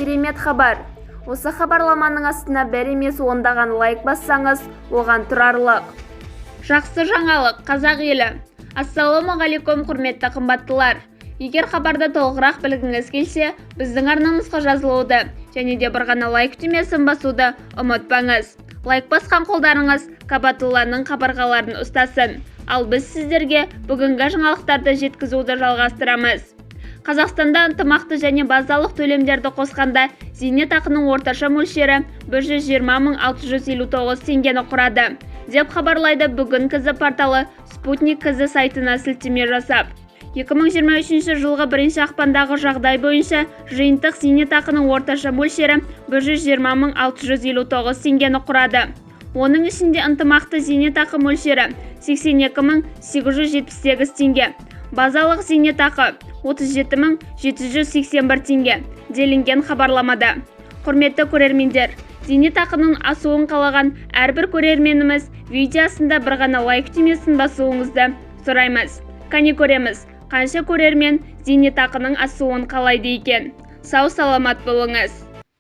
Керемет хабар. Осы хабарламаның астына бір емес, ондаған лайк бассаңыз, оған тұрарлық. Жақсы жаңалық, қазақ елі! Ассалаумағалейкум, құрметті қымбаттылар! Егер хабарды толығырақ білгіңіз келсе, біздің арнамызға жазылуды және де бір ғана лайк түймесін басуды ұмытпаңыз. Лайк басқан қолдарыңыз Кабатулланың қабырғаларын ұстасын. Ал біз сіздерге бүгінгі жаңалықтарды жеткізуді жалғастырамыз. Қазақстанда ынтымақты және базалық төлемдерді қосқанда зейнетақының орташа мөлшері 120 659 теңгені құрады, деп хабарлайды бүгін КЗ порталы Спутник КЗ сайтына сілтеме жасап. 2023 жылғы 1 ақпандағы жағдай бойынша жиынтық зейнетақының орташа мөлшері 120 659 теңгені құрады. Оның ішінде ынтымақты зейнетақы мөлшері 82 878 теңге, базалық зейнетақы 37 781 теңге, делінген хабарламада. Құрметті көрермендер, зейнетақының асуын қалаған әрбір көрерменіміз видео астында бір ғана лайк түймесін басуыңызды сұраймыз. Кәне, көреміз, қанша көрермен зейнетақының асуын қалайды екен. Сау саламат болыңыз.